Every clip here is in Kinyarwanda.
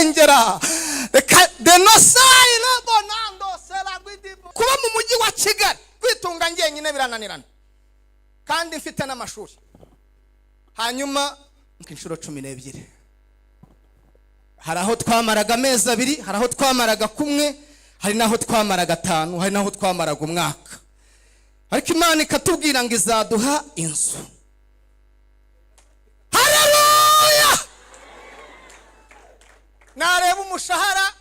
Ndengera reka denosayire bonando seragwidibo. Kuba mu mujyi wa Kigali kwitunga njyenyine birananirana, kandi mfite n'amashuri. Hanyuma inshuro 12, hari aho twamaraga amezi 2, hari aho twamaraga kumwe, hari n'aho twamaraga 5, hari n'aho twamaraga umwaka. Ariko Imana ikatubwira ngo izaduha inzu. Haleluya! Nareba umushahara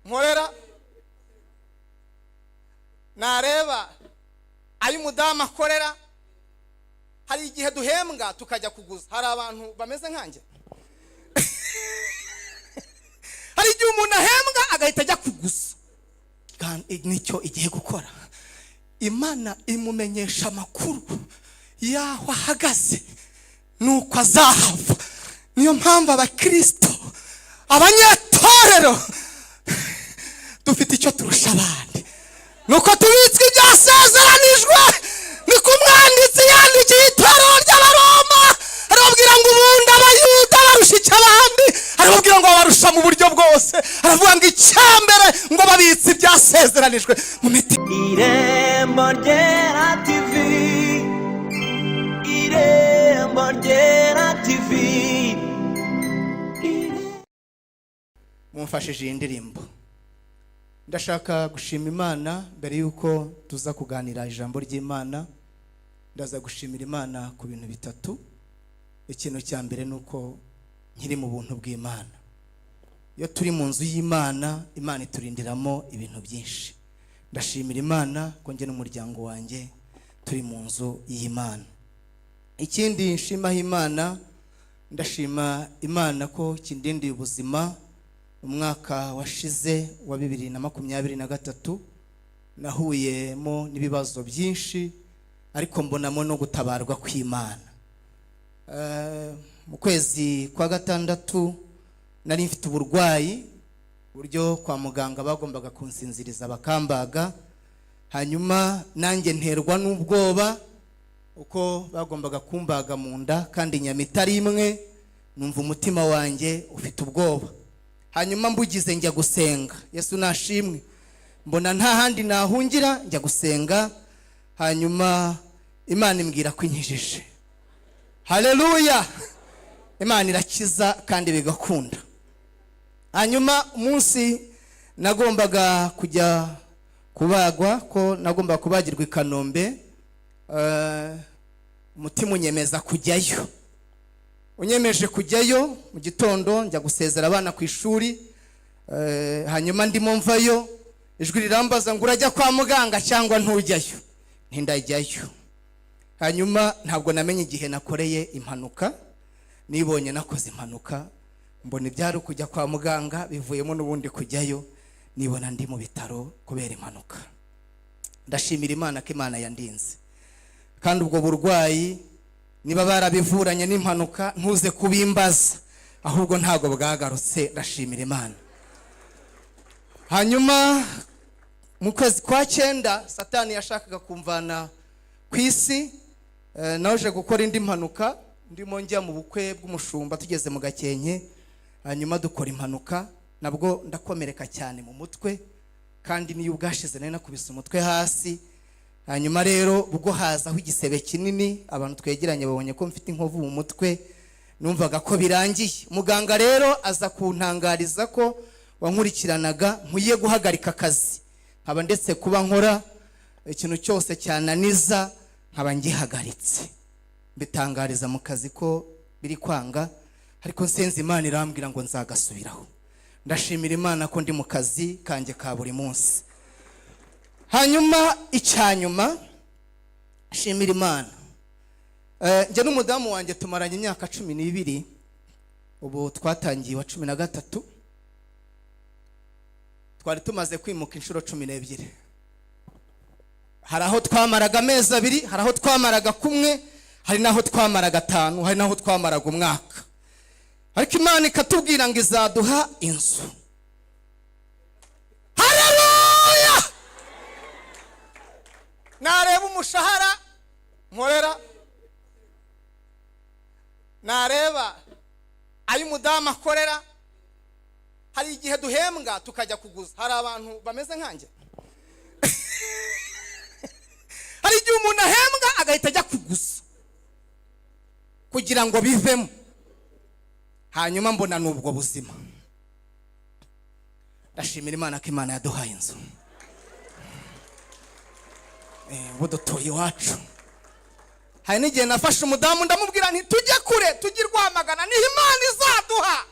nkorera, nareba ay'umudamu akorera. Hari igihe duhembwa tukajya kuguza. Hari abantu bameze nkanjye, hari igihe umuntu ahembwa agahita ajya kuguza. Nicyo igiye gukora. Imana imumenyesha amakuru y'aho ahagaze nuko azahava. Niyo mpamvu abakirisito, abanyetorero, dufite icyo turusha abandi, nuko tubitswe ibyasezeranijwe. Niko umwanditsi yandikiye itorero ry'Abaroma, arababwira ngo ubundi Abayuda barusha icyo abandi? Arababwira ngo babarusha mu buryo bwose. Aravuga ngo icyambere, ngo babitse ibyasezeranijwe mu mitima. Irembo Ryera TV, Irembo Ryera TV. Mumfashije iyi ndirimbo. Ndashaka gushima Imana mbere y'uko tuza kuganira ijambo ry'Imana. Ndaza gushimira Imana ku bintu bitatu. Ikintu cya mbere ni uko nkiri mu buntu bw'Imana. Iyo turi mu nzu y'Imana, Imana iturindiramo ibintu byinshi. Ndashimira Imana ko njye n'umuryango wanjye turi mu nzu y'Imana. Ikindi nshimaho Imana, ndashima Imana ko kindindiye ubuzima. Umwaka washize wa 2023 nahuyemo n'ibibazo byinshi, ariko mbonamo no gutabarwa kw'Imana. Mu kwezi kwa gatandatu nari mfite uburwayi, uburyo kwa muganga bagombaga kunsinziriza bakambaga. Hanyuma nanjye nterwa n'ubwoba uko bagombaga kumbaga mu nda kandi inyama itari imwe. Numva umutima wanjye ufite ubwoba. Hanyuma mbugize njya gusenga. Yesu nashimwe. Mbona nta handi nahungira, njya gusenga. Hanyuma Imana imbwira ko inkijije. Haleluya! Imana irakiza kandi bigakunda. Hanyuma umunsi nagombaga kujya kubagwa, ko nagombaga kubagirwa i Kanombe, umutima unyemeza kujyayo. Unyemeje kujyayo, mu gitondo njya gusezera abana ku ishuri. Hanyuma ndimo mvayo, ijwi rirambaza ngo: "Urajya kwa muganga cyangwa ntujyayo?" Ntindajyayo. Hanyuma ntabwo namenye igihe nakoreye impanuka. Nibonye nakoze impanuka, mbona ibyari kujya kwa muganga bivuyemo n'ubundi kujyayo. Nibona ndi mu bitaro kubera impanuka. Ndashimira Imana ko Imana yandinze. Kandi ubwo burwayi, niba barabivuranye n'impanuka, ntuze kubimbaza, ahubwo ntabwo bwagarutse. Ndashimira Imana. Hanyuma mu kwezi kwa cyenda, Satani yashakaga kumvana ku isi. Naje gukora indi mpanuka ndimo njya mu bukwe bw'umushumba, tugeze mu Gakenke. Hanyuma dukora impanuka, nabwo ndakomereka cyane mu mutwe, kandi niyo ubwashize nari nakubise umutwe hasi. Hanyuma rero ubwo hazaho igisebe kinini, abantu twegeranye babonye ko mfite inkovu mu mutwe, numvaga ko birangiye. Muganga rero aza kuntangariza ko wankurikiranaga nkwiye guhagarika akazi, nkaba ndetse kuba nkora ikintu cyose cyananiza, nkaba ngihagaritse. Mbitangariza mu kazi ko biri kwanga, ariko nsenze Imana irambwira ngo nzagasubiraho. Ndashimira Imana ko ndi mu kazi kanjye ka buri munsi. Hanyuma icyanyuma shimira Imana, njye n'umudamu wanjye tumaranye imyaka 12, ubu twatangiye wa 13. Twari tumaze kwimuka inshuro 12. Hari aho twamaraga amezi 2, hari aho twamaraga kumwe, hari n'aho twamaraga 5, hari n'aho twamaraga umwaka. Ariko Imana ikatubwira ngo izaduha inzu. Haleluya! Nareba umushahara nkorera, nareba ay'umudamu akorera. Hari igihe duhembwa tukajya kuguza. Hari abantu bameze nkanjye, hari igihe umuntu ahembwa agahita ajya kuguza. Hari igihe duhembwa tukajya kuguza. Hari abantu bameze nkanjye. Hari igihe umuntu ahembwa agahita ajya kuguza kugira ngo bivemo. Hanyuma mbona ni ubwo buzima. Ndashimira Imana ko Imana yaduhaye inzu. Ubu dutuye iwacu. Hari n'igihe nafashe umudamu ndamubwira nti tujye kure, tujye i Rwamagana, niho Imana izaduha.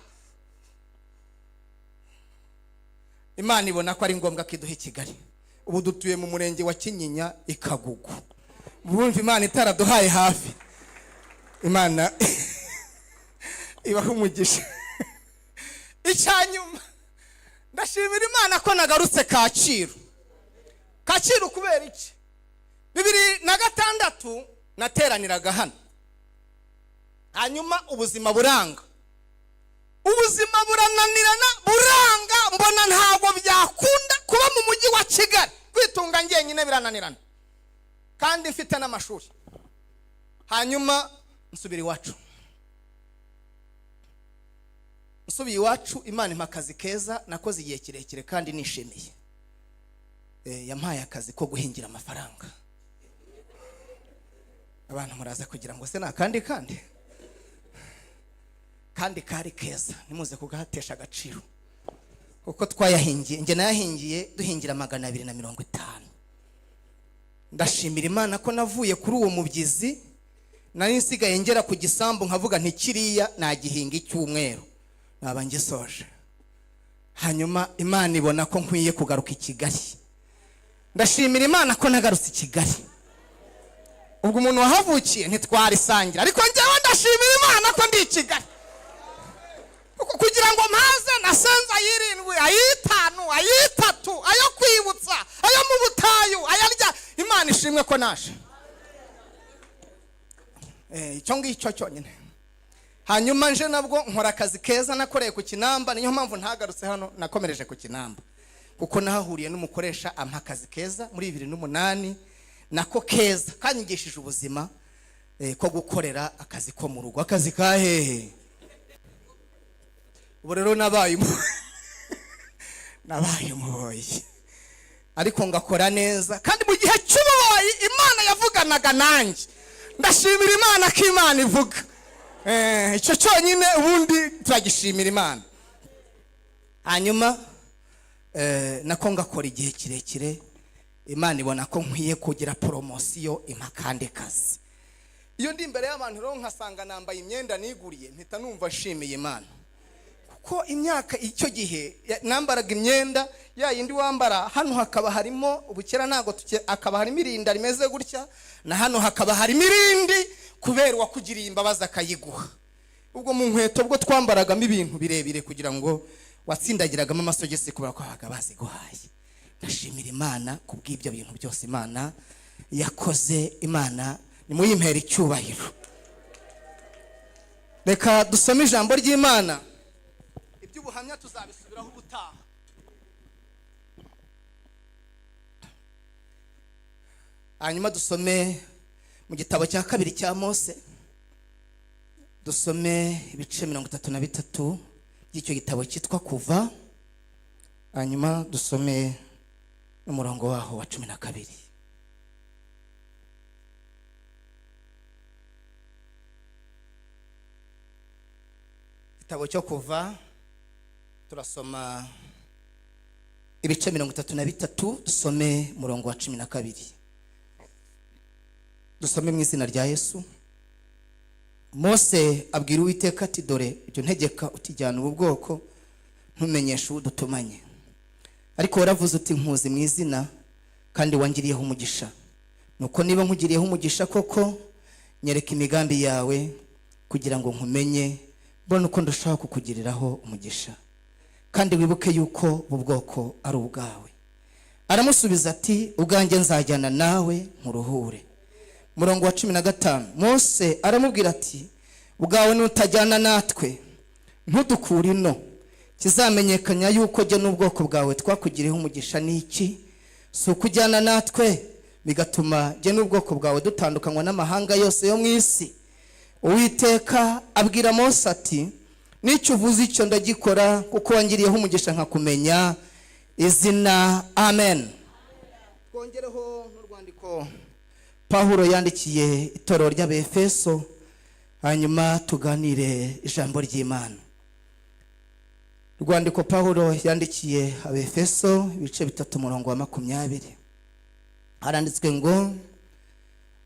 Imana ibona ko ari ngombwa ko iduha i Kigali. Ubu dutuye mu murenge wa Kinyinya i Kagugu. Urumva Imana itaraduhaye hafi. Imana ibaha umugisha. Icyanyuma, ndashimira Imana ko nagarutse Kacyiru. Kacyiru kubera iki? 2006 nateraniraga hano, hanyuma ubuzima buranga, ubuzima burananirana, buranga. Mbona ntabwo byakunda kuba mu mujyi wa Kigali, kwitunga njyenyine birananirana, kandi mfite n'amashuri. Hanyuma nsubira iwacu. Nsubiye iwacu, Imana impa akazi keza nakoze igihe kirekire kandi nishimiye. Yampaye akazi ko guhingira amafaranga. Abantu muraza kugira ngo se ni akandi kandi kandi kari keza, ntimuze kugahatesha agaciro, kuko twayahingiye, njye nayahingiye duhingira 250. Ndashimira Imana ko navuye kuri uwo mubyizi, nari nsigaye ngera ku gisambu nkavuga nti kiriya nagihinga icyumweru naba ngisoje. Hanyuma Imana ibona ko nkwiye kugaruka i Kigali. Ndashimira Imana ko nagarutse i Kigali. Ubwo umuntu wahavukiye ntitwarisangira, ariko njyewe ndashimira Imana ko ndi i Kigali. Kugira ngo mpaze nasenze ay'irindwi, ay'itanu, ay'itatu, ayo kwibutsa, ayo mu butayu, ayarya. Imana ishimwe ko naje. Icyo ngicyo cyonyine. Hanyuma nje nabwo nkora akazi keza nakoreye ku Kinamba. Niyo mpamvu ntagarutse hano, nakomereje ku Kinamba, kuko nahahuriye n'umukoresha ampa akazi keza muri 2008, nako keza kanyigishije ubuzima, ko gukorera akazi ko mu rugo. Akazi ka hehe? Ubu rero nabaye umuboyi, ariko ngakora neza. Kandi mu gihe cy'ububoyi Imana yavuganaga nanjye. Ndashimira Imana ko Imana ivuga. Icyo cyonyine ubundi turagishimira Imana. Hanyuma nako ngakora igihe kirekire, Imana ibona ko nkwiye kugira poromosiyo, impa akandi kazi. Iyo ndi imbere y'abantu rero nkasanga nambaye imyenda niguriye, mpita numva nshimiye Imana. Kuko imyaka icyo gihe nambaraga imyenda ya yindi wambara hano hakaba harimo ubukera, ntago tuke, hakaba harimo irinda rimeze gutya, na hano hakaba harimo irindi, kubera uwakugiriye imbabazi akayiguha. Ubwo mu nkweto bwo twambaragamo ibintu birebire kugira ngo watsindagiragamo amasogisi kubera ko babaga baziguhaye. Ndashimira Imana kubw'ibyo bintu byose Imana yakoze. Imana nimuyimpere icyubahiro. Reka dusome ijambo ry'Imana, iby'ubuhamya tuzabisubiraho ubutaha. Hanyuma dusome mu gitabo cya kabiri cya Mose, dusome ibice 33 by'icyo gitabo cyitwa Kuva, hanyuma dusome n'umurongo waho wa 12. Igitabo cyo Kuva turasoma ibice 33, dusome umurongo wa 12. Dusome mu izina rya Yesu. Mose abwira Uwiteka ati dore ibyo ntegeka utijyana ubu bwoko, ntumenyeshe uwo dutumanye. Ariko waravuze uti nkuzi mu izina kandi wangiriyeho umugisha. Nuko niba nkugiriyeho umugisha koko, nyereka imigambi yawe kugira ngo nkumenye, mbone uko ndushaho kukugiriraho umugisha. Kandi wibuke yuko ubu bwoko ari ubwawe. Aramusubiza ati ubwanjye nzajyana nawe nkuruhure. Murongo wa 15, Mose aramubwira ati ubwawe nutajyana natwe ntudukure ino, kizamenyekanya yuko jye n'ubwoko bwawe twakugiriyeho umugisha ni iki? Si ukujyana natwe bigatuma jye n'ubwoko bwawe dutandukanywa n'amahanga yose yo mu isi. Uwiteka abwira Mose ati N'icyo uvuze icyo ndagikora, kuko wangiriyeho umugisha nkakumenya izina. Amen. Twongereho n'urwandiko Pawulo yandikiye itorero ry'Abefeso, hanyuma tuganire ijambo ry'Imana. Urwandiko Pawulo yandikiye Abefeso, ibice 3, umurongo wa 20, haranditswe ngo: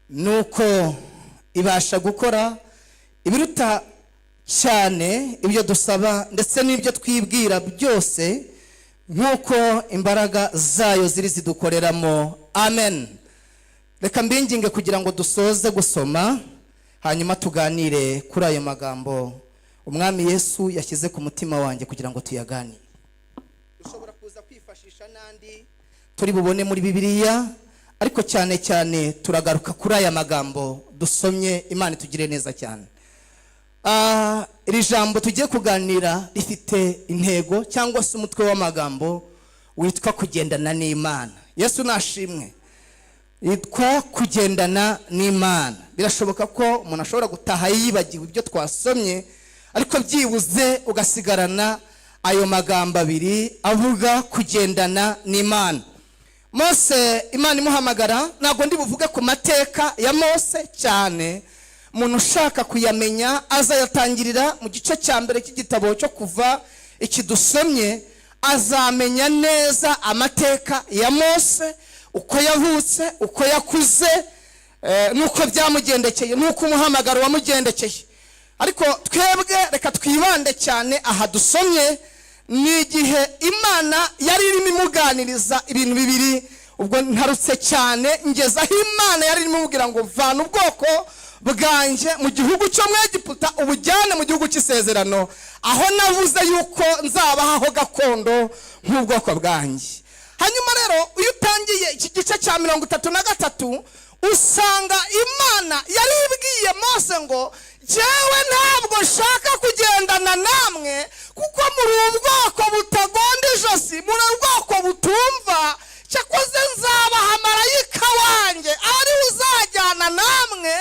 "Nuko ibasha gukora ibiruta cyane ibyo dusaba ndetse n'ibyo twibwira byose, nk'uko imbaraga zayo ziri zidukoreramo." Amen. Reka mbinginge kugira ngo dusoze gusoma, hanyuma tuganire kuri ayo magambo Umwami Yesu yashyize ku mutima wanjye kugira ngo tuyaganire. Dushobora kuza kwifashisha n'andi turi bubone muri Bibiliya, ariko cyane cyane turagaruka kuri aya magambo dusomye. Imana itugire neza cyane. Iri jambo tugiye kuganira rifite intego cyangwa se umutwe w'amagambo witwa "Kugendana n'Imana". Yesu nashimwe. Yitwa "Kugendana n'Imana". Birashoboka ko umuntu ashobora gutaha yibagiwe ibyo twasomye, ariko byibuze ugasigarana ayo magambo abiri avuga kugendana n'Imana. Mose, Imana imuhamagara, ntabwo ndi buvuge ku mateka ya Mose cyane. Umuntu ushaka kuyamenya azayatangirira mu gice cya mbere cy'igitabo cyo Kuva iki dusomye, azamenya neza amateka ya Mose, uko yavutse, uko yakuze, n'uko byamugendekeye, n'uko umuhamagaro wamugendekeye. Ariko twebwe reka twibande cyane aha dusomye. Ni igihe Imana yari irimo imuganiriza ibintu bibiri. Ubwo ntarutse cyane ngeze aho Imana yari irimo imubwira ngo: "Vana ubwoko bwanjye mu gihugu cyo mu Egiputa, ubujyane mu gihugu cy'isezerano, aho navuze yuko nzabahaho gakondo nk'ubwoko bwanjye." Hanyuma rero, iyo utangiye iki gice cya 33, usanga Imana yari ibwiye Mose ngo: "Jyewe ntabwo nshaka kugendana namwe, kuko muri ubwoko butagonda ijosi, muri ubwoko butumva. Cyakoze nzabaha marayika wanjye, ari uzajyana namwe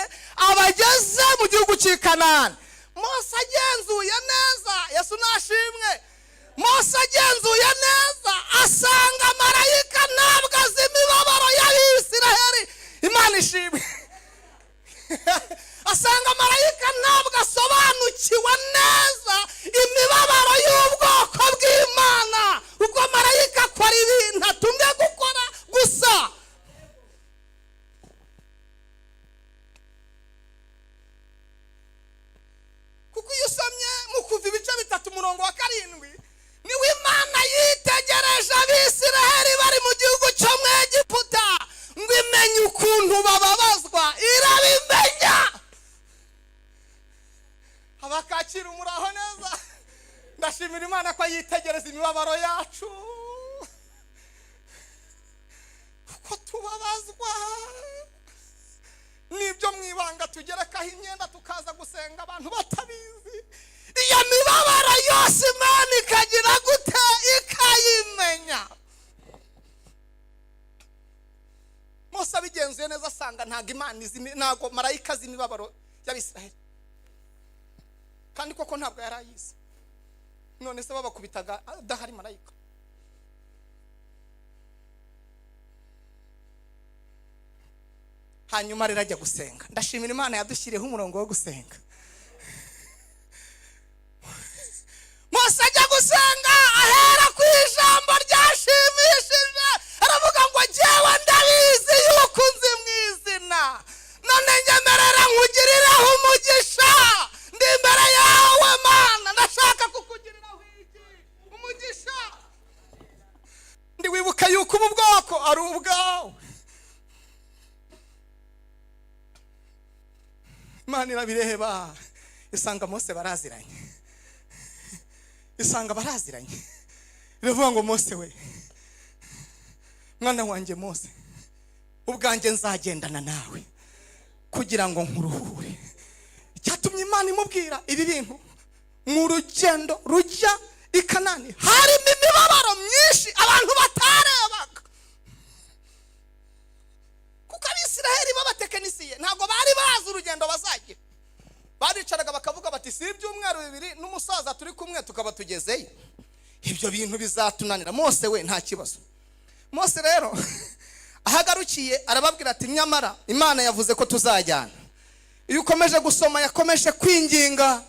abageze mu gihugu cy'i Kanani." Mose agenzuye neza, Yesu nashimwe, Mose agenzuye neza asanga marayika ntabwo azi imibabaro y'Abisiraheli. Imana ishimwe. Asanga marayika ntabwo asobanukiwe neza imibabaro y'ubwoko bw'Imana, kuko marayika akora ibintu atumye gukora gusa. Kuko iyo usomye mu Kuva ibice 3, umurongo wa 7, niwe Imana yitegereje Abisiraheli bari mu gihugu cyo mu Egiputa, ngo imenye ukuntu bababazwa, irabimenya. Abakakira umuraho neza. Ndashimira Imana ko yitegereza imibabaro yacu, kuko tubabazwa n'ibyo mu ibanga tugerekaho imyenda, tukaza gusenga abantu batabizi. Iyo mibabaro yose Imana ikagira gute? Ikayimenya. Mose abigenzuye neza asanga ntabwo Imana izi, ntabwo marayika azi imibabaro y'Abisiraheli. Kandi koko ntabwo yari ayizi. None se babakubitaga adahari marayika? Hanyuma rero ajya gusenga. Ndashimira Imana yadushyiriyeho umurongo wo gusenga. Mose ajya gusenga, ahera ku ijambo ryashimishije, aravuga ngo: "Jyewe ndabizi yuko unzi mu izina, none nyemerera nkugirireho umugisha. Ndi imbere yawe Mana, ndashaka kukugiriraho iki? Umugisha. Ndi wibuka yuko ubu bwoko ari ubwawe." Imana irabireba, isanga Mose baraziranye, isanga baraziranye. Iravuga ngo: "Mose we, mwana wanjye Mose, ubwanjye nzagendana nawe kugira ngo nkuruhure." Icyatumye Imana imubwira ibi bintu, mu rugendo rujya i Kanani harimo imibabaro myinshi abantu batarebaga, kuko Abisiraheli b'abatekinisiye ntabwo bari bazi urugendo bazagira. Baricaraga bakavuga bati: "Si ibyumweru 2 n'umusaza turi kumwe tukaba tugezeyo, ibyo bintu bizatunanira. Mose we, nta kibazo. Mose rero ahagarukiye arababwira ati: "Nyamara Imana yavuze ko tuzajyana." Iyo ukomeje gusoma, yakomeje kwinginga,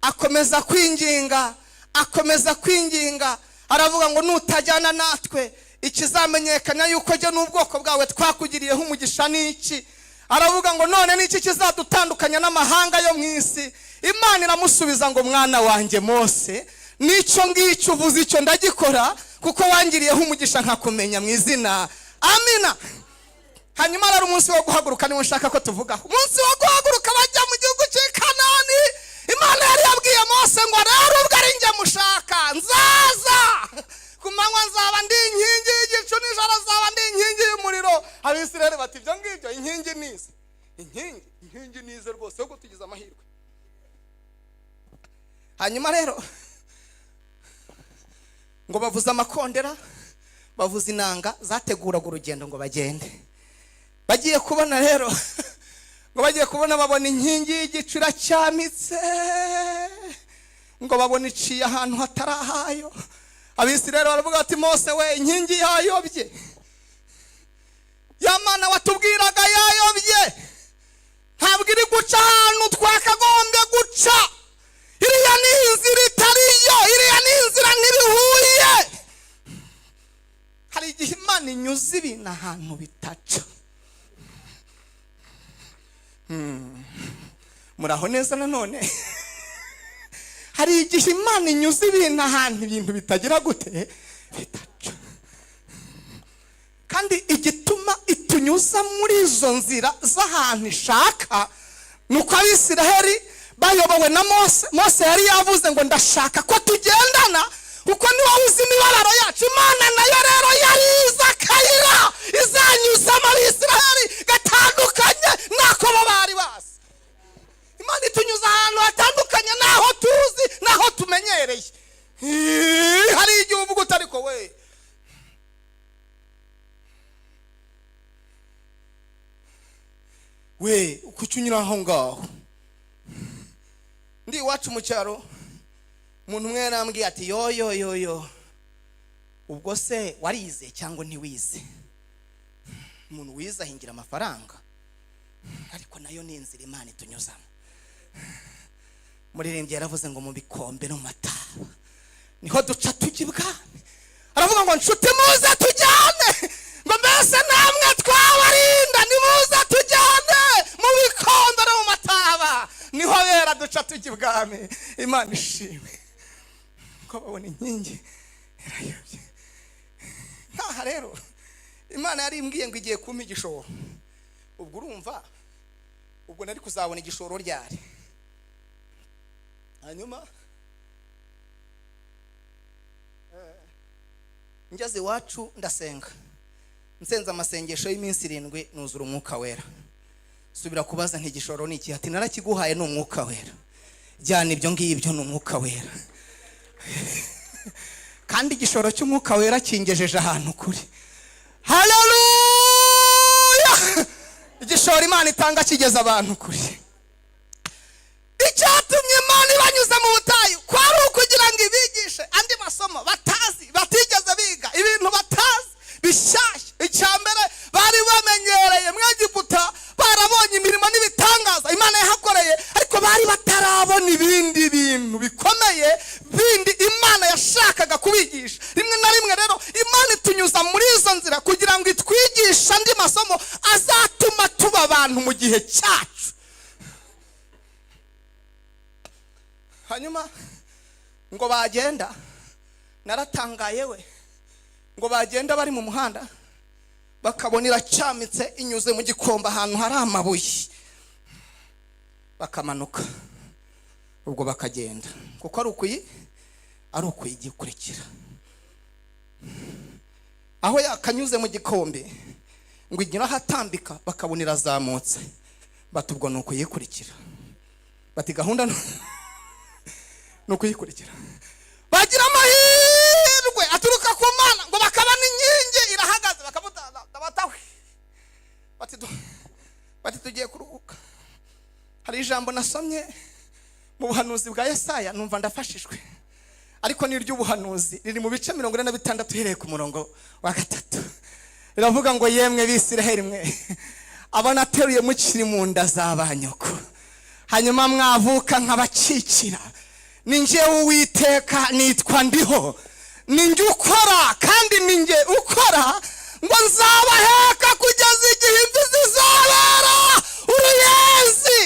akomeza kwinginga, akomeza kwinginga, aravuga ngo: "Nutajyana natwe, ikizamenyekana yuko jye n'ubwoko bwawe twakugiriyeho umugisha ni iki?" Aravuga ngo: "None ni iki kizadutandukanya n'amahanga yo mu isi?" Imana iramusubiza ngo: "Mwana wanjye Mose, n'icyo ngicyo uvuze, icyo ndagikora, kuko wangiriyeho umugisha nkakumenya mu izina." Amina. Hanyuma rero umunsi wo guhaguruka niwo nshaka ko tuvugaho. Umunsi wo guhaguruka bajya mu gihugu cy'i Kanani, Imana yari yabwiye Mose ngo: "Rero ubwo ari njye mushaka, nzaza ku manywa nzaba ndi inkingi y'igicu, nijoro nzaba ndi inkingi y'umuriro." Abisirayeli bati: "Ibyo ngibyo, inkingi nize, inkingi nize rwose, ahubwo tugize amahirwe." Hanyuma rero ngo bavuze amakondera, bavuza inanga zateguraga urugendo ngo bagende. Bagiye kubona rero, ngo bagiye kubona babona inkingi y'igicu iracyamitse, ngo babona iciye ahantu hatari ahayo. Abisirayeli baravuga bati: "Mose we, inkingi yayobye, ya Mana watubwiraga yayobye, ntabwo iri guca ahantu twakagombye guca. Iriya ni inzira itariyo, iriya ni inzira ntibihuye." Hari igihe Imana inyuza ibintu ahantu bitaca. Muraho neza? Nanone hari igihe Imana inyuza ibintu ahantu ibintu bitagira gute? Bitaca. Kandi igituma itunyuza muri izo nzira z'ahantu ishaka ni uko Abisiraheli bayobowe na Mose. Mose yari yavuze ngo: "Ndashaka ko tugendana, kuko niba uzi imibabaro yacu." Imana nayo rero yari izi akayira izanyuzamo Abisiraheli gatandukanye n'ako bo bari bazi. Imana itunyuza ahantu hatandukanye n'aho tuzi, n'aho tumenyereye. Hari igihe uvuga uti: "Ariko we, we kuki unyura aho ngaho?" Ndi iwacu mu cyaro, umuntu umwe yarambwiye ati: "Yo yo yo yo, ubwo se warize cyangwa ntiwize?" Umuntu wize ahingira amafaranga, ariko nayo ni inzira Imana itunyuzamo. Muririmbyi yaravuze ngo: "Mu bikombe no mu mataba niho duca tujya ibwami." Aravuga ngo: "Nshuti, muze tujyane," ngo: "Mbese namwe twabarinda? Nimuze tujyane mu bikombe no mu mataba, niho bera duca tujya ibwami." Imana ishimwe ko babona inkingi irayobye. Ntaha rero, Imana yari imbwiye ngo igiye kumpa igishoro. Ubwo urumva, ubwo nari kuzabona igishoro ryari? Hanyuma ngeze iwacu ndasenga, nsenze amasengesho y'iminsi 7, nuzura Umwuka Wera. Subira kubaza nti: "Igishoro ni iki?" Ati: "Narakiguhaye, ni Umwuka Wera. Jyana ibyo ngibyo, ni Umwuka Wera." Kandi igishoro cy'Umwuka Wera kingejeje ahantu kuri. Haleluya! Igishoro Imana itanga kigeza abantu kure. Icyatumye Imana ibanyuze mu butayu kwari ukugira ngo ibigishe andi masomo batazi, batigeze biga, ibintu batazi bishyashya. Icya mbere, bari bamenyereye mu Egiputa, barabonye imirimo n'ibitangaza Imana yahakoreye, ariko bari batarabona ibindi bintu bikomeye bindi Imana yashakaga kubigisha. Rimwe na rimwe rero Imana itunyuza muri izo nzira kugira ngo itwigishe andi masomo azatuma tuba abantu mu gihe cyacu. Hanyuma ngo bagenda, naratangaye we, ngo bagenda bari mu muhanda, bakabona iracyamitse, inyuze mu gikombe ahantu hari amabuye, bakamanuka, ubwo bakagenda, kuko ari ukuyigikurikira. Aho yakanyuze mu gikombe ngo inyura ahatambika, bakabona irazamutse, bati: "Ubwo ni ukuyikurikira." Bati: "Gahunda ni ukuyikurikira." Bagira amahirwe aturuka ku Mana, ngo bakabona inkingi irahagaze, bakavuga bati: "Tugiye kuruhuka." Hari ijambo nasomye mu buhanuzi bwa Yesaya, numva ndafashijwe. Ariko ni iry'ubuhanuzi, riri mu bice 46 uhereye ku murongo wa 3. Riravuga ngo: "Yemwe Bisiraheli mwe, abo nateruye mukiri mu nda za ba nyoko, hanyuma mwavuka nkabakikira, ni njyewe Uwiteka, nitwa Ndiho, ni njye ukora, kandi ni njye ukora, ngo nzabaheka kugeza igihe imvi zizabera uruyenzi."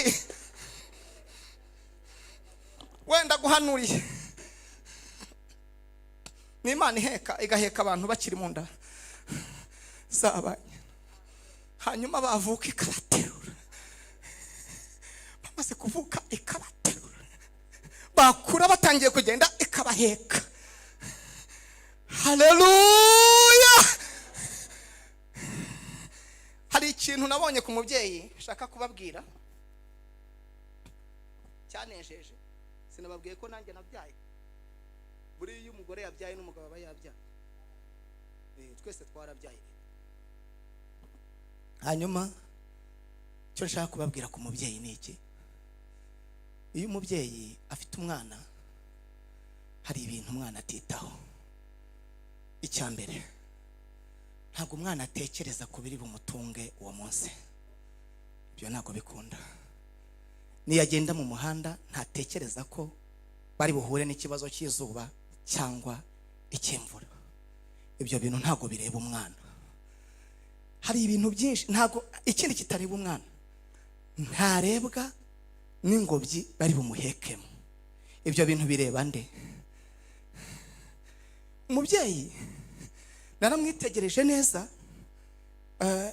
Wenda guhanuriye ni Imana iheka, igaheka abantu bakiri mu nda zabanye, hanyuma bavuka ikabaterura, bamaze kuvuka ikabaterura, bakura batangiye kugenda ikabaheka. Haleluya! Hari ikintu nabonye ku mubyeyi nshaka kubabwira cyanejeje. Sinababwiye ko nanjye nabyaye? Buriya iyo umugore yabyaye n'umugabo aba yabyaye. Twese twarabyaye. Hanyuma icyo nshaka kubabwira ku mubyeyi ni iki: iyo umubyeyi afite umwana, hari ibintu umwana atitaho. Icya mbere, ntabwo umwana atekereza ku biri bumutunge uwo munsi. Ibyo ntabwo bikunda. Niyo agenda mu muhanda, ntatekereza ko bari buhure n'ikibazo cy'izuba cyangwa icy'imvura. Ibyo bintu ntabwo bireba umwana. Hari ibintu byinshi ntabwo. Ikindi kitareba umwana, ntarebwa n'ingobyi bari bumuhekemo. Ibyo bintu bireba nde? Umubyeyi naramwitegereje neza,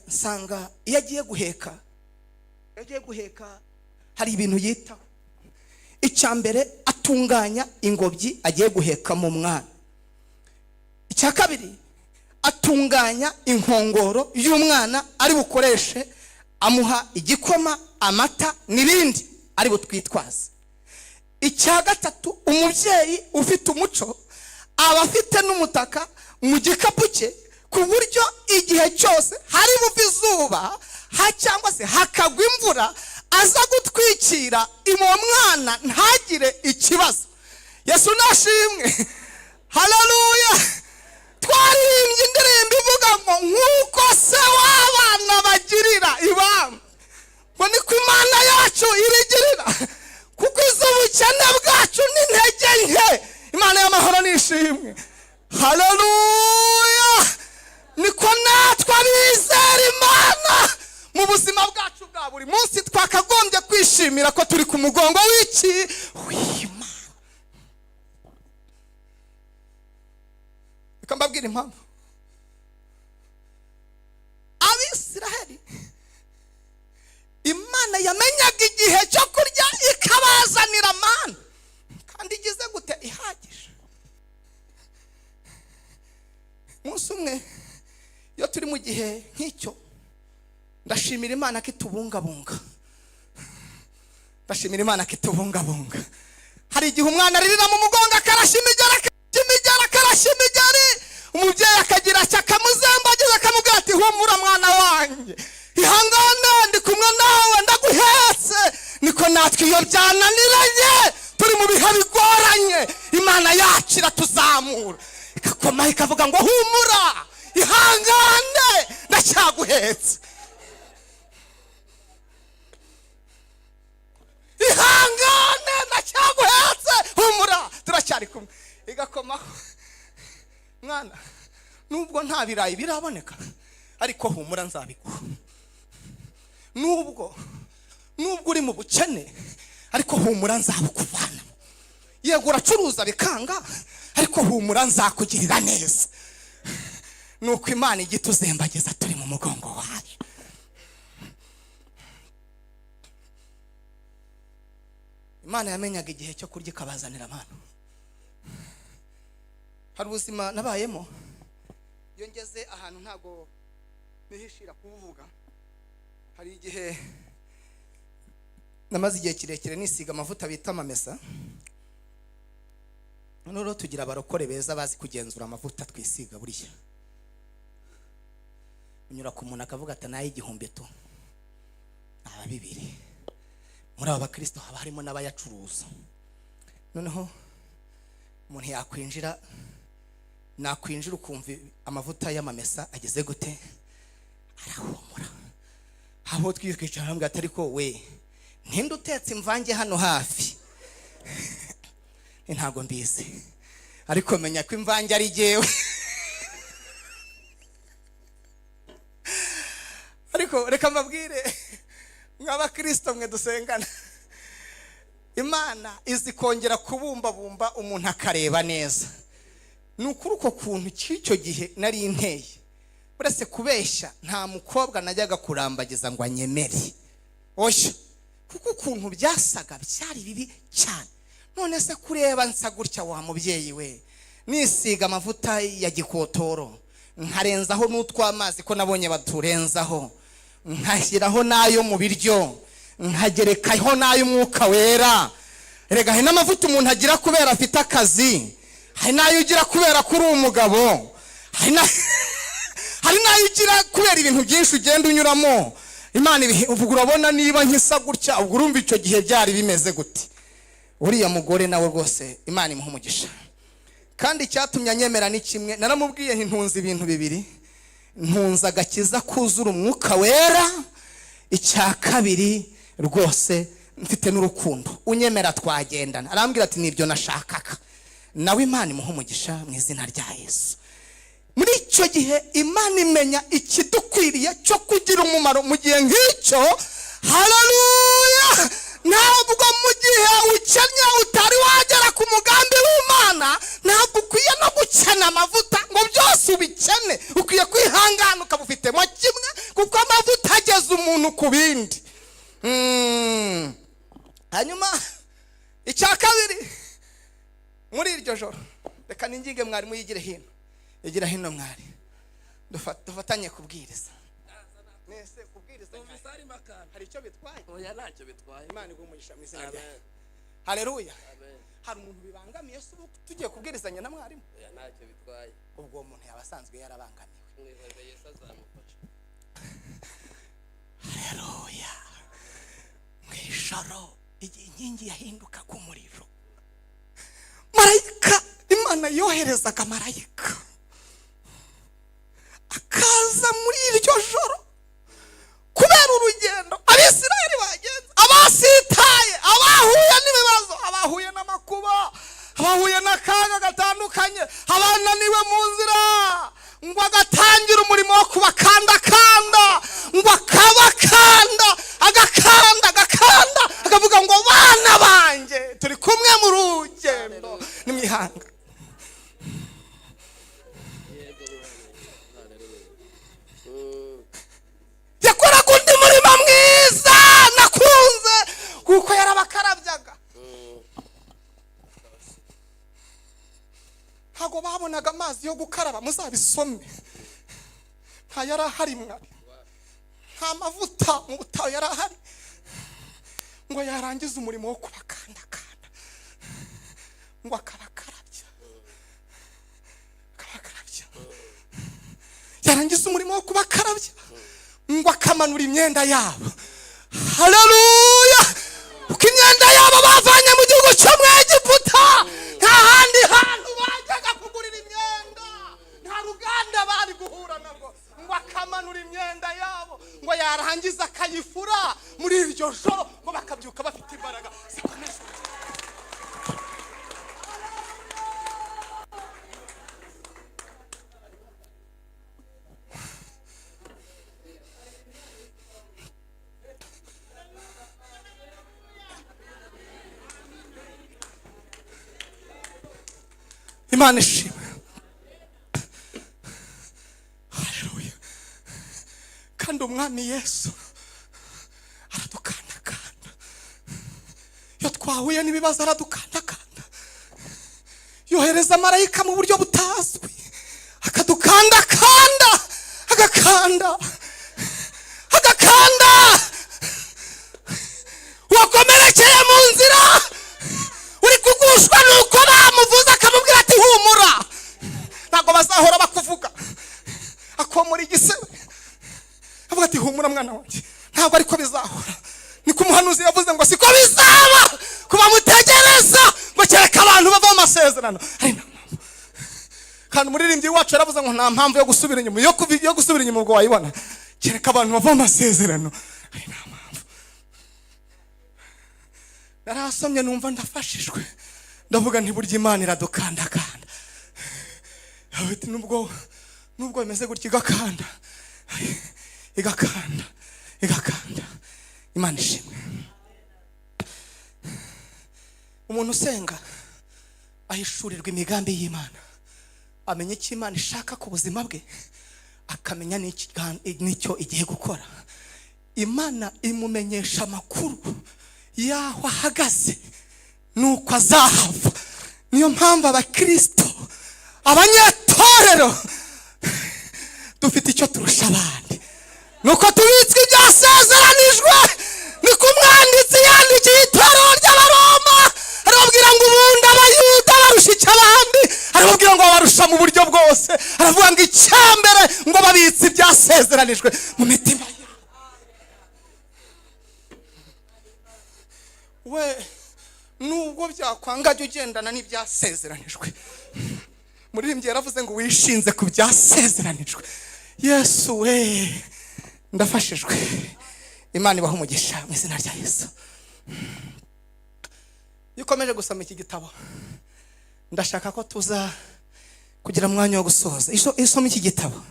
nsanga iyo agiye guheka hari ibintu yitaho. Icya mbere, atunganya ingobyi agiye guhekamo umwana. Icya kabiri, atunganya inkongoro y'umwana ari bukoreshe amuha igikoma, amata n'ibindi ari butwitwaze. Icya gatatu, umubyeyi ufite umuco aba afite n'umutaka mu gikapu cye, ku buryo igihe cyose hari buve izuba cyangwa se hakagwa imvura, aza gutwikira uwo mwana ntagire ikibazo. Yesu nashimwe! Haleluya! Twaririmbye indirimbo ivuga ngo: "Nk'uko se w'abana bagirira ibamba, ngo niko Imana yacu irigirira, kuko izi ubukene bwacu n'intege nke." Imana y'amahoro nishimwe! Haleluya! Niko natwe abizera Imana, mu buzima bwacu bwa buri munsi twakagombye kwishimira ko turi ku mugongo w'iki? W'Imana. Reka mbabwire impamvu. Abisiraheli, Imana yamenyaga igihe cyo kurya, ikabazanira manu, kandi igize gute? Ihagije. Umunsi umwe, iyo turi mu gihe nk'icyo, ndashimira Imana ko itubungabunga. Ndashimira Imana ko itubungabunga. Hari igihe umwana aririra mu mugongo, akarashya imigeri, akarashya imigeri, akarashya imigeri, umubyeyi akagira icyo akamuzembagiza, akamubwira ati: "Humura mwana wanjye, ihangane, ndi kumwe nawe, ndaguhetse." Niko natwe iyo byananiranye, turi mu bihe bigoranye, Imana yacu iratuzamura, igakoma, ikavuga ngo: "Humura, ihangane, ndacyaguhetse, ihangane, ndacyaguhetse, humura, turacyari kumwe." Igakomaho: "Mwana, nubwo nta birayi biraboneka, ariko humura, nzabiguha. Nubwo uri mu bukene, ariko humura, nzabukuvana. Yego uracuruza bikanga, ariko humura, nzakugirira neza." Nuko Imana ijya ituzembagiza turi mu mugongo wayo. Imana yamenyaga igihe cyo kurya, ikabazanira abantu. Hari ubuzima nabayemo. Iyo ngeze ahantu ntabwo nihishira kubuvuga. Hari igihe namaze igihe kirekire nisiga amavuta bita amamesa. Noneho rero tugira abarokore beza bazi kugenzura amavuta twisiga. Buriya unyura ku muntu akavuga ati: "N'ay'igihumbi tu, aba 2." Muri aba bakristo haba harimo n'abayacuruza. Noneho Umuntu yakwinjira, nakwinjira ukumva amavuta y'amamesa ageze gute, arahumura. Aho twicara hamwe ati: "Ariko we, ntinde utetse imvange hano hafi?" "Ntabwo mbizi, ariko menya ko imvange ari jyewe." Ariko reka mbabwire, mw'abakirisito mwe dusengana, Imana izi kongera kubumbabumba umuntu akareba neza. Ni ukuri, uko kuntu cy'icyo gihe nari nteye, uretse kubeshya, nta mukobwa najyaga kurambagiza ngo anyemere, oya, kuko ukuntu byasaga byari bibi cyane. None se kureba nsa gutya, wa mubyeyi we, nisiga amavuta ya gikotoro, nkarenzaho n'utw'amazi ko nabonye baturenzaho, nkashyiraho n'ayo mu biryo, nkagerekaho n'ay'umwuka wera. Rega hari n'amavuta umuntu agira kubera afite akazi, hari n'ayo ugira kubera ko uri umugabo, hari n'ayo ugira kubera ibintu byinshi ugenda unyuramo. Imana ibihe, ubwo urabona niba nkisa gutya, ubwo urumva icyo gihe byari bimeze gute? Uriya mugore nawe rwose Imana imuha umugisha. Kandi icyatumye anyemera ni kimwe, naramubwiye nti: "Ntunze ibintu bibiri: ntunze agakiza kuzura umwuka wera, icya kabiri rwose mfite n'urukundo, unyemera twagendana." Arambwira ati: "Nibyo nashakaga." Nawe Imana imuha umugisha mu izina rya Yesu. Muri icyo gihe Imana imenya ikidukwiriye cyo kugira umumaro mu gihe nk'icyo. Haleluya! Ntabwo mu gihe ukennye, utari wagera ku mugambi w'Imana, ntabwo ukwiye no gukena amavuta ngo byose ubikene. Ukwiye kwihangana ukaba ufitemo kimwe, kuko amavuta ageza umuntu ku bindi. Hanyuma icya kabiri, muri iryo joro, reka ninginge mwarimu yigire hino, yigira hino mwari, dufatanye kubwiriza. Nese kubwiriza hari icyo bitwaye? Oya, ntacyo bitwaye. Imana iguhe umugisha mu izina ryayo. Amen. Haleluya! Amen. Hari umuntu bibangamiye se ubu tugiye kubwirizanya na mwarimu? Oya, ntacyo bitwaye. Ubwo uwo muntu yaba asanzwe yarabangamiwe. Mwihorere, Yesu azamufasha. Haleluya! Mu ijoro, igihe inkingi yahindukaga umuriro, marayika, Imana yoherezaga marayika akaza muri iryo joro kubera urugendo Abisirayeli bagenze, abasitaye, abahuye n'ibibazo, abahuye n'amakuba, abahuye n'akaga gatandukanye, abananiwe mu nzira, ngo agatangira umurimo wo kubakandakanda, ngo akabakanda, agakanda, agakanda, akavuga ngo: "Bana banjye, turi kumwe mu rugendo, nimwihanga." Yego mwami, haleluya. Yakoraga undi murimo mwiza nakunze, kuko yarabakarabyaga. Ntabwo babonaga amazi yo gukaraba, muzabisome. Nta yari ahari mwari, nta mavuta mu butayu yari ahari. Ngo yarangiza umurimo wo kubakandakanda, ngo akabakarabya, akabakarabya, yarangiza umurimo wo kubakarabya, ngo akamanura imyenda yabo. Haleluya! Kuko imyenda yabo bavanye mu gihugu cyo mu Egiputa, nta handi hantu bajyaga kugurira imyenda, nta ruganda bari guhura narwo. Ngo akamanura imyenda yabo, ngo yarangiza akayifura muri iryo joro, ngo bakabyuka bafite imbaraga zikomeza. Imana ishimwe! Haleluya! Kandi Umwami Yesu aradukandakanda iyo twahuye n'ibibazo, aradukandakanda, yohereza marayika mu buryo butazwi, akadukandakanda, agakanda, agakanda. Wakomerekeye mu nzira, uri kugushwa nuko bamuvuze, akamubwira ati: "Humura, ntabwo bazahora bakuvuga." Akomora igisebe, avuga ati: "Humura mwana wanjye, ntabwo ariko bizahora." Niko umuhanuzi yavuze ngo: "Siko bizaba kuba mutegereza," ngo kereka abantu bava mu masezerano. masezerano. Ari nta mpamvu. Kandi umuririmbyi wacu yaravuze ngo nta mpamvu yo gusubira inyuma, yo gusubira inyuma ubwo wayibona, kereka abantu bava mu masezerano. Ari nta mpamvu. Narasomye numva ndafashijwe, ndavuga nti burya Imana iradukandakanda. Ati nubwo bimeze gutya, igakanda, igakanda, igakanda. Imana ishimwe. Umuntu usenga ahishurirwa imigambi y'Imana, amenya icyo Imana ishaka ku buzima bwe, akamenya n'icyo igiye gukora. Imana imumenyesha amakuru y'aho ahagaze nuko azahava. Niyo mpamvu abakirisito, abanyetorero, dufite icyo turusha abandi, nuko tubitswe ibyasezeranijwe. Niko umwanditsi yandikiye itorero ry'Abaroma, arababwira ngo ubundi Abayuda barusha icyo abandi? Arababwira ngo babarusha mu buryo bwose. Aravuga ngo icyambere, ngo babitse ibyasezeranijwe mu mitima yabo. We nubwo byakwanga, jya ugendana n'ibyasezeranijwe. Muririmbyi yaravuze ngo wishinze ku byasezeranijwe. Yesu we, ndafashijwe. Imana ibaha umugisha mu izina rya Yesu. Iyo ukomeje gusoma iki gitabo, ndashaka ko tuza kugira umwanya wo gusoza. Iyo usoma iki gitabo,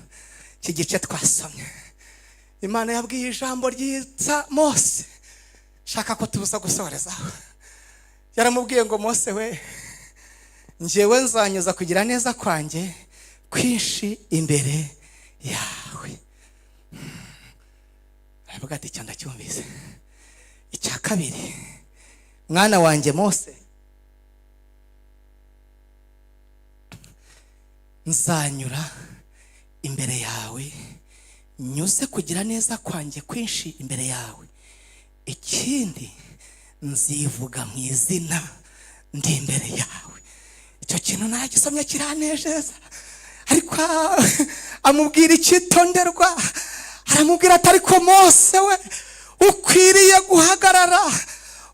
iki gice twasomye, Imana yabwiye ijambo ryitsa Mose, shaka ko tuza gusorezaho. Yaramubwiye ngo: "Mose we, njyewe nzanyuza kugira neza kwanjye kwinshi imbere yawe." Aravuga ati: "Icyo ndacyumvise. Icya kabiri, mwana wanjye Mose, nzanyura imbere yawe, nyuze kugira neza kwanjye kwinshi imbere yawe. Ikindi, nzivuga mu izina ndi imbere yawe." Icyo kintu nagisomye kiranejeza. Ariko amubwira icyitonderwa, aramubwira ati: "Ariko Mose we, ukwiriye guhagarara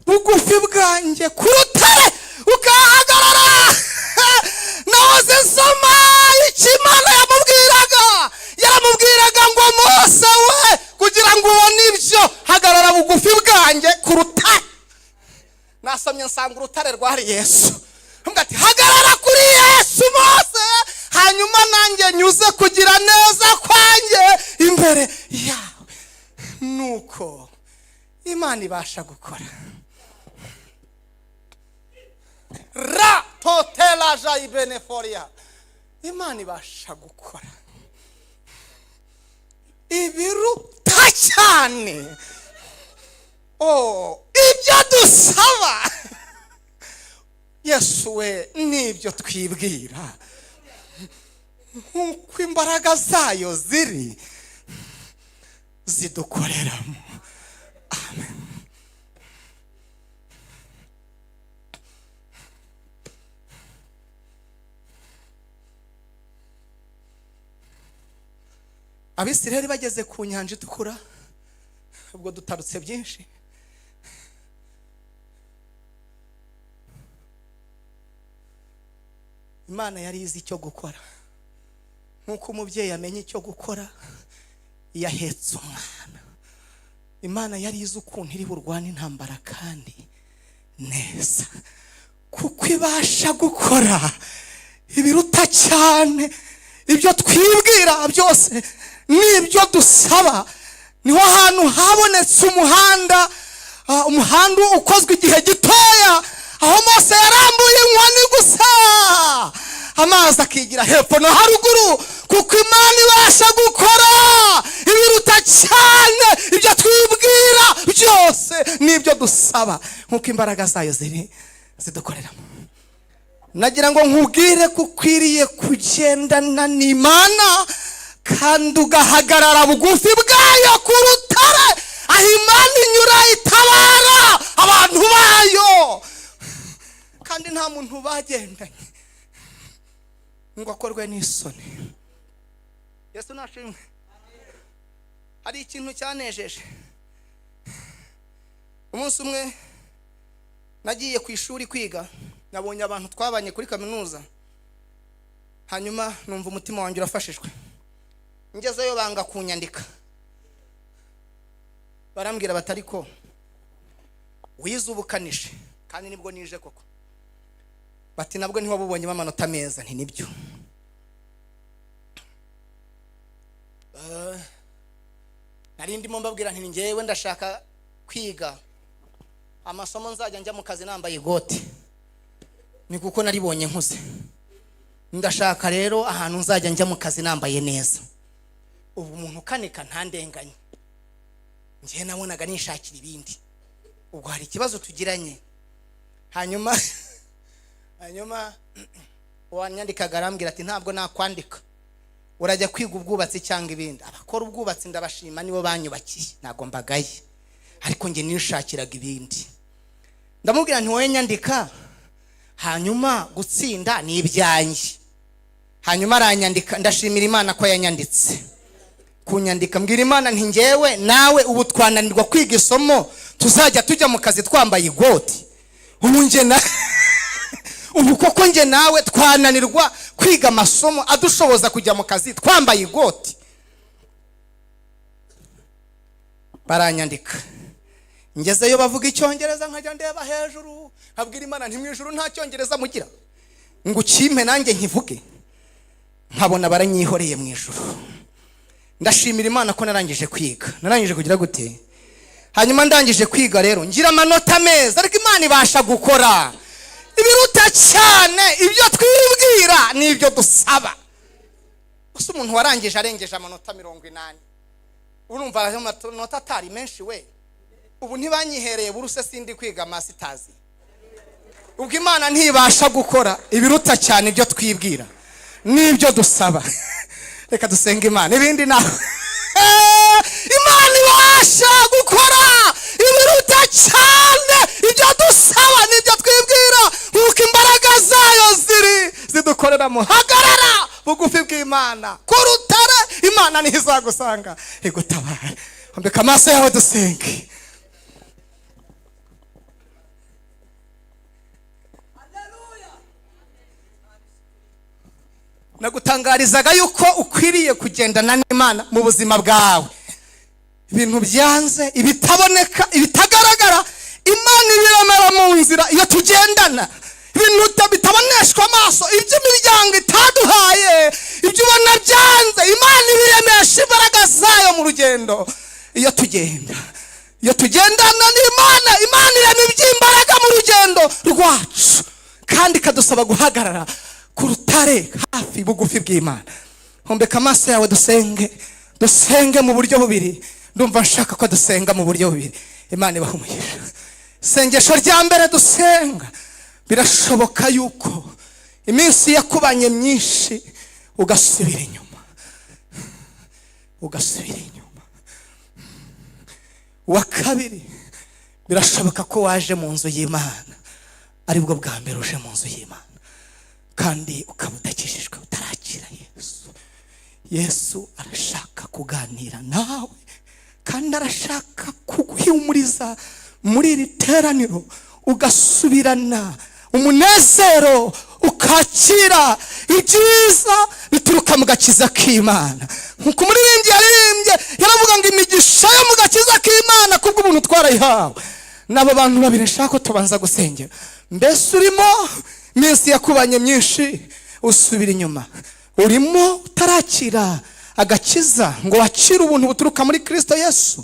bugufi bwanjye ku rutare, ukahagarara." Nahoze nsoma icyo Imana yamubwiraga. Yaramubwiraga ngo: "Mose we, kugira ngo ubone ibyo, hagarara bugufi bwanjye ku rutare." Nasomye nsanga urutare rwari Yesu. Avuga ati: "Hagarara kuri Yesu, Mose, hanyuma nanjye nyuze kugira neza kwanjye imbere yawe." Nuko Imana ibasha gukora ra totela jayibeneforia. Imana ibasha gukora ibiruta cyane, oh, ibyo dusaba. Yesu we, n'ibyo twibwira, nk'uko imbaraga zayo ziri zidukoreramo. Amen. Abisiraheli bageze ku Nyanja Itukura, ubwo dutarutse byinshi, Imana yari izi icyo gukora, nk'uko umubyeyi amenya icyo gukora iyo ahetse umwana. Imana yari izi ukuntu iri burwane intambara kandi neza, kuko ibasha gukora ibiruta cyane ibyo twibwira byose n'ibyo dusaba. Niho hantu habonetse umuhanda, umuhanda ukozwe igihe gitoya, aho Mose yarambuye inkoni gusa, amazi akigira hepfo no haruguru, kuko Imana ibasha gukora ibiruta cyane ibyo twibwira byose n'ibyo dusaba, nk'uko imbaraga zayo ziri zidukoreramo. Nagira ngo nkubwire ko ukwiriye kugendana n'Imana kandi ugahagarara bugufi bwayo ku rutare, aho Imana inyura itabara abantu bayo. Kandi nta muntu bagendanye ngo akorwe n'isoni. Yesu nashimwe. Hari ikintu cyanejeje. Umunsi umwe nagiye ku ishuri kwiga. Nabonye abantu twabanye kuri kaminuza, hanyuma numva umutima wanjye urafashijwe. Ngezeyo banga kunyandika, barambwira bati: "Ariko wize ubukanije kandi nibwo nije koko." Bati: "Nabwo ntiwabubonyemo amanota meza." Nti: "Nibyo." Nari ndimo mbabwira nti: "Njyewe ndashaka kwiga amasomo nzajya njya mu kazi nambaye ikote, ni kuko naribonye nkuze. Ndashaka rero ahantu nzajya njya mu kazi nambaye neza. Ubu umuntu ukanika ntandenganye. Njyewe nabonaga nishakira ibindi, ubwo hari ikibazo tugiranye." Hanyuma uwanyandikaga arambwira ati: "Ntabwo nakwandika, urajya kwiga ubwubatsi cyangwa ibindi." Abakora ubwubatsi ndabashima, nibo banyubakiye, ntabwo mbagaye, ariko njye nishakiraga ibindi. Ndamubwira nti: "Wowe nyandika, hanyuma gutsinda ni ibyanjye." Hanyuma aranyandika. Ndashimira Imana ko yanyanditse. Kunyandika, mbwira Imana nti: "Njyewe nawe ubu twananirwa kwiga isomo tuzajya tujya mu kazi twambaye igoti? Ubu njye na ubu koko njye nawe twananirwa kwiga amasomo adushoboza kujya mu kazi twambaye igoti?" Baranyandika. Ngezeyo bavuga Icyongereza, nkajya ndeba hejuru, nkabwira Imana nti: "Mu ijuru nta Cyongereza mugira ngo ukimpe nanjye nkivuge?" Nkabona baranyihoreye mu ijuru. Ndashimira Imana ko narangije kwiga. Narangije kugira gute? Hanyuma ndangije kwiga rero ngira amanota meza. Ariko Imana ibasha gukora ibiruta cyane ibyo twibwira n'ibyo dusaba. Gusa umuntu warangije arengeje amanota 80, urumva ayo manota atari menshi we? Ubu ntibanyihereye buruse, sindi kwiga masters. Ubwo Imana ntibasha gukora ibiruta cyane ibyo twibwira n'ibyo dusaba? Reka dusenge Imana. Ibindi nawe, Imana ibasha gukora ibiruta cyane ibyo dusaba n'ibyo twibwira, nk'uko imbaraga zayo ziri zidukoreramo. Hagarara bugufi bw'Imana ku rutare, Imana niho izagusanga igutabara. Ambika amaso yawe dusenge. Nagutangarizaga yuko ukwiriye kugendana n'Imana mu buzima bwawe. Ibintu byanze, ibitaboneka, ibitagaragara, Imana ibiremera mu nzira iyo tugendana. Ibintu bitaboneshwa amaso, iby'imiryango itaduhaye, ibyo ubona byanze, Imana ibiremesha imbaraga zayo mu rugendo iyo tugenda. Iyo tugendana n'Imana, Imana irema iby'imbaraga mu rugendo rwacu, kandi ikadusaba guhagarara ku rutare hafi bugufi bw'Imana. Hombeka amaso yawe dusenge. Dusenge mu buryo bubiri. Ndumva nshaka ko dusenga mu buryo bubiri. Imana ibaha umugisha. Isengesho rya mbere dusenga: birashoboka yuko iminsi yakubanye myinshi, ugasubira inyuma, ugasubira inyuma. Uwa kabiri, birashoboka ko waje mu nzu y'Imana aribwo bwa mbere uje mu nzu y'Imana, kandi ukaba udakijijwe, utarakira Yesu. Yesu arashaka kuganira nawe, kandi arashaka kuguhumuriza muri iri teraniro, ugasubirana umunezero, ukakira ibyiza bituruka mu gakiza k'Imana. Nkuko umuririmbyi yaririmbye, yaravuga ngo: "Imigisha yo mu gakiza k'Imana kubw'ubuntu twarayihawe." N'abo bantu babiri nshaka ko tubanza gusengera. Mbese urimo iminsi yakubanye myinshi usubira inyuma? Urimo utarakira agakiza ngo wakire ubuntu buturuka muri Kirisito Yesu?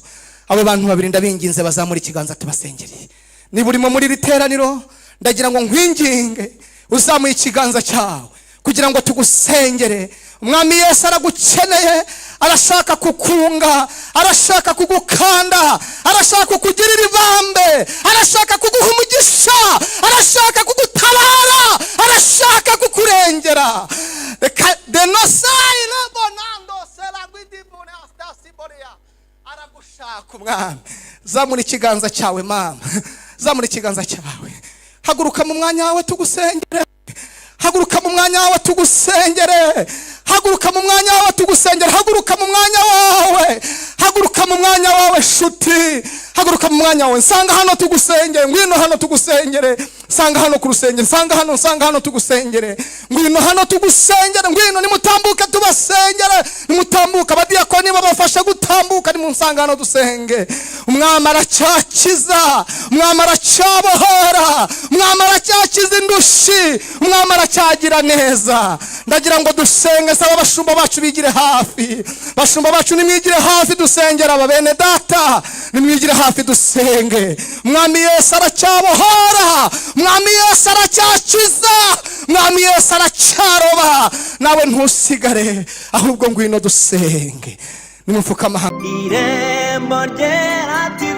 Abo bantu babiri ndabinginze bazamura ikiganza tubasengereye. Niba urimo muri iri teraniro, ndagira ngo nkwinginge uzamuye ikiganza cyawe kugira ngo tugusengere. Umwami Yesu aragukeneye, arashaka kukunga, arashaka kugukanda, arashaka kukugirira ibambe, arashaka kuguha umugisha, arashaka kugutabara, arashaka kukurengera. Reka denosayire bonando seragwidibonastasiboria. Aragushaka Umwami. Zamura ikiganza cyawe, mama, zamura ikiganza cyawe. Haguruka mu mwanya wawe tugusengere. Haguruka mu mwanya wawe tugusengere. Haguruka mu mwanya wawe tugusengere. Haguruka mu mwanya wawe, haguruka mu mwanya wawe shuti, haguruka mu mwanya wawe. Nsanga hano tugusengere. Ngwino hano tugusengere. Nsanga hano ku rusengero, nsanga hano, nsanga hano tugusengere. Ngwino hano tugusengere, ngwino nimutambuke tubasengere, nimutambuke abadiyakoni babafashe gutambuka, nimunsanga hano dusenge. Umwami aracyakiza, umwami aracyabohora, umwami aracyakiza indushi, umwami aracyagira neza. Ndagira ngo dusenge, saba abashumba bacu bigire hafi. Bashumba bacu, nimwigire hafi dusengera aba bene data, nimwigire hafi dusenge. Umwami Yesu aracyabohora, umwami Yesu aracyakiza, umwami Yesu aracyaroba. Nawe ntusigare, ahubwo ngwino dusenge. Nimupfukama. Irembo Ryera TV.